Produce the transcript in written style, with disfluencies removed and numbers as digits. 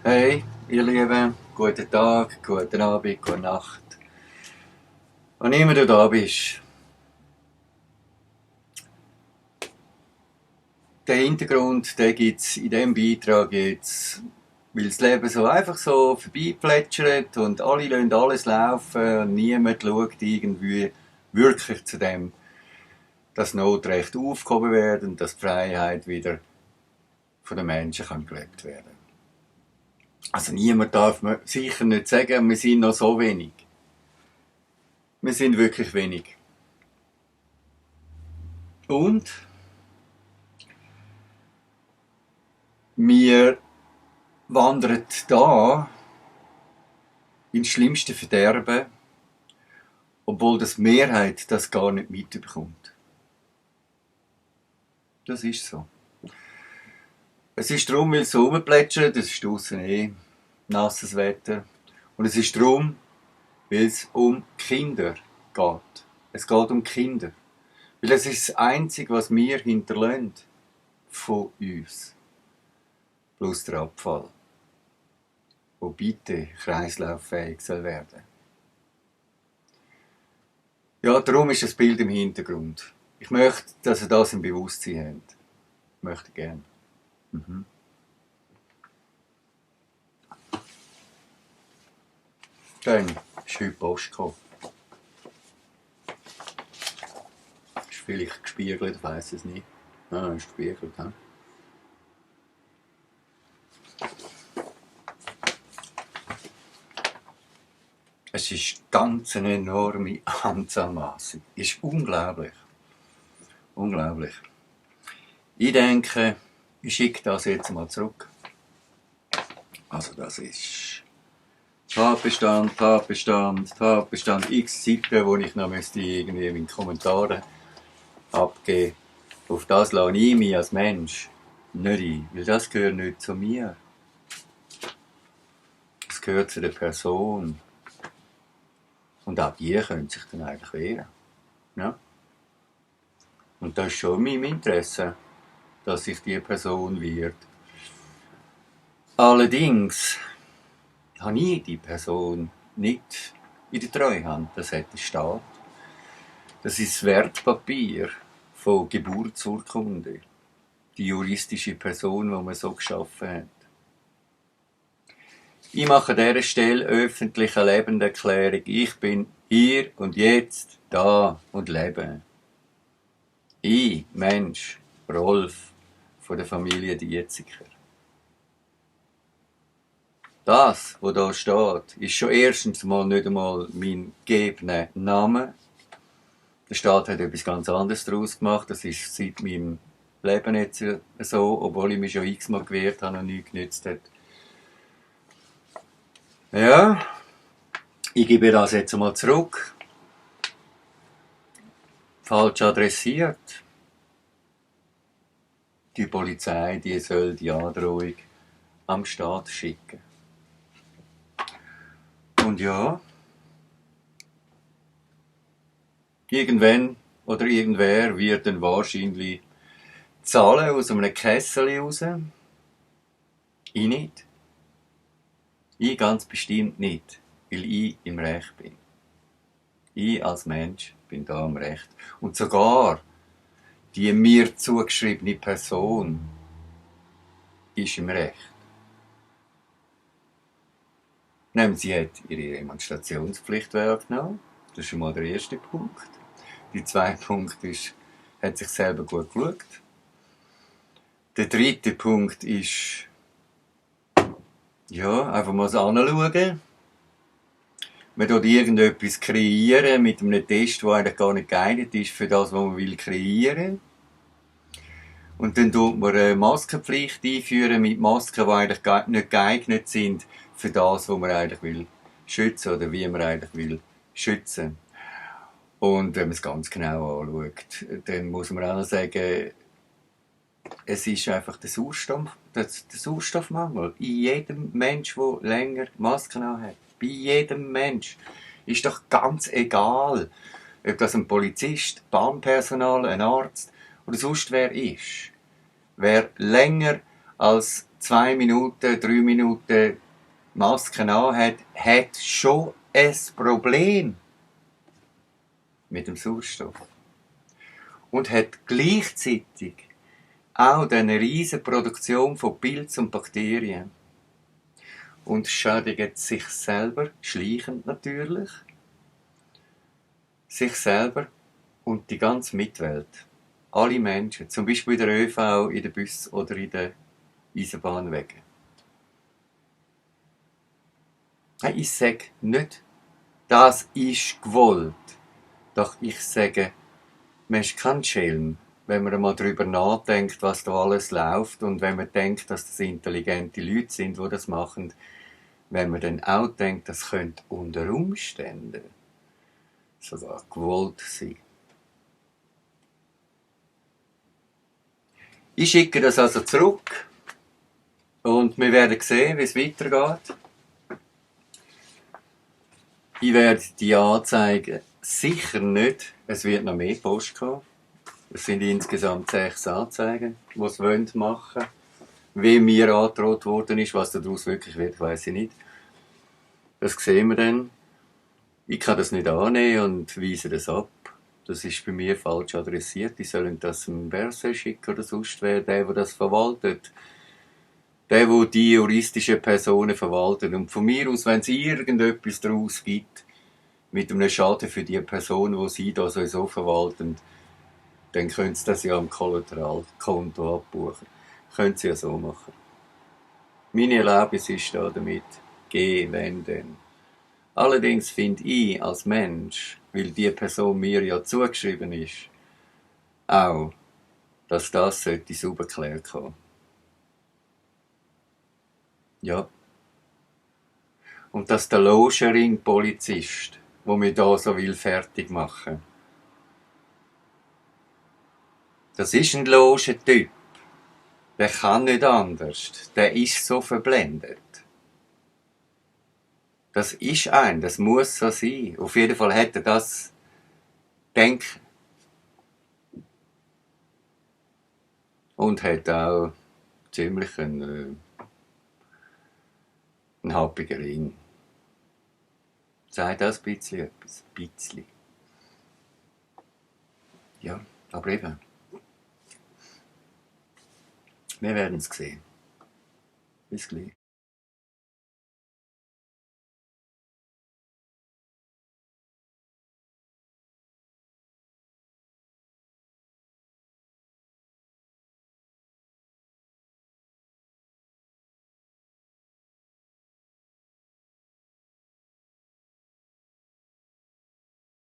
Hey, ihr Lieben, guten Tag, guten Abend, gute Nacht. Wann immer du da bist. Den Hintergrund, den gibt es in diesem Beitrag jetzt, weil das Leben so einfach so vorbeiplätschert und alle lassen alles laufen und niemand schaut irgendwie wirklich zu dem, dass Notrechte aufgehoben werden und dass die Freiheit wieder von den Menschen kann gelebt werden. Also niemand darf mir sicher nicht sagen, wir sind noch so wenig. Wir sind wirklich wenig. Und wir wandern da ins schlimmste Verderben, obwohl die Mehrheit das gar nicht mitbekommt. Das ist so. Es ist darum, weil es so rumplätschert, es ist draussen nasses Wetter. Und es ist darum, weil es um Kinder geht. Es geht um Kinder. Weil es ist das Einzige, was wir hinterlassen von uns. Plus der Abfall. Wo bitte kreislauffähig soll werden. Ja, darum ist das Bild im Hintergrund. Ich möchte, dass ihr das im Bewusstsein habt. Ich möchte gerne. Dann ist heute Post gekommen. Ist vielleicht gespiegelt, ich weiss es nicht. Ah, ist gespiegelt, he? Es ist ganz eine enorme Anzahlmasse. Ist unglaublich. Unglaublich. Ich denke, ich schicke das jetzt mal zurück. Also das ist Tatbestand, x Seiten, wo ich noch irgendwie in Kommentaren abgeben. Auf das lasse ich mich als Mensch nicht ein, weil das gehört nicht zu mir. Es gehört zu der Person. Und auch die können sich dann eigentlich wehren. Ja? Und das ist schon in meinem Interesse, dass sich die Person wehrt. Allerdings habe ich die Person nicht in der Treuhand. Das hat der Staat. Das ist das Wertpapier von Geburtsurkunde. Die juristische Person, die man so geschaffen hat. Ich mache an dieser Stelle öffentlich eine Lebenserklärung. Ich bin hier und jetzt da und lebe. Ich, Mensch, Rolf, von der Familie Dietziger. Das, was da steht, ist schon erstens mal nicht einmal mein gegebener Name. Der Staat hat etwas ganz anderes daraus gemacht. Das ist seit meinem Leben jetzt so, obwohl ich mich schon x-mal gewehrt habe und nichts genützt hat. Ja, ich gebe das jetzt mal zurück. Falsch adressiert. Die Polizei, die soll die Androhung am Staat schicken. Und ja, irgendwann oder irgendwer wird dann wahrscheinlich zahlen aus einem Kessel raus. Ich nicht. Ich ganz bestimmt nicht, weil ich im Recht bin. Ich als Mensch bin da im Recht. Und sogar die mir zugeschriebene Person ist im Recht. Sie hat ihre Demonstrationspflicht wahrgenommen. Das ist schon mal der erste Punkt. Der zweite Punkt ist, hat sich selber gut geschaut. Der dritte Punkt ist, ja, einfach mal anschauen. Man tut irgendetwas kreieren mit einem Test, der eigentlich gar nicht geeignet ist für das, was man will kreieren. Und dann tut man eine Maskenpflicht einführen mit Masken, die eigentlich nicht geeignet sind für das, was man eigentlich will schützen oder wie man eigentlich will schützen. Und wenn man es ganz genau anschaut, dann muss man auch noch sagen, es ist einfach der Sauerstoffmangel. In jedem Mensch, der länger Masken anhat. Bei jedem Mensch. Ist doch ganz egal, ob das ein Polizist, Bahnpersonal, ein Arzt oder sonst wer ist. Wer länger als 2 Minuten, 3 Minuten Masken anhat, hat schon ein Problem mit dem Sauerstoff. Und hat gleichzeitig auch eine riesige Produktion von Pilzen und Bakterien. Und schädigt sich selber, schleichend natürlich, sich selber und die ganze Mitwelt. Alle Menschen, zum Beispiel in der ÖV, in den Bussen oder in den Eisenbahnwegen. Ich sage nicht, das ist gewollt. Doch ich sage, man ist kein Schelm, wenn man einmal darüber nachdenkt, was da alles läuft und wenn man denkt, dass das intelligente Leute sind, die das machen, wenn man dann auch denkt, das könnte unter Umständen sogar gewollt sein. Ich schicke das also zurück und wir werden sehen, wie es weitergeht. Ich werde die anzeigen sicher nicht. Es wird noch mehr Post kommen. Es sind insgesamt 6 Anzeigen, die es machen wollen. Wie mir angedroht worden ist, was daraus wirklich wird, weiss ich nicht. Das sehen wir dann. Ich kann das nicht annehmen und weise das ab. Das ist bei mir falsch adressiert. Die sollen das dem Berset schicken oder sonst wer, der das verwaltet. Der die juristischen Personen verwaltet. Und von mir aus, wenn es irgendetwas daraus gibt, mit einem Schaden für die Person, die sie da sowieso verwalten, dann können sie das ja am Kollateralkonto abbuchen. Können sie ja so machen. Meine Erlaubnis ist da damit, geh, wenn denn. Allerdings finde ich als Mensch, weil die Person mir ja zugeschrieben ist, auch, dass das sauber geklärt kommen. Ja. Und dass der Logenring-Polizist, der mich da so will fertig machen, das ist ein Logentyp. Der kann nicht anders. Der ist so verblendet. Das ist das muss so sein. Auf jeden Fall hat er das Denken. Und hat auch ziemlich einen happigen Ring. Sagt das ein bisschen etwas? Ein bisschen. Ja, aber eben. Wir werden es sehen. Bis gleich.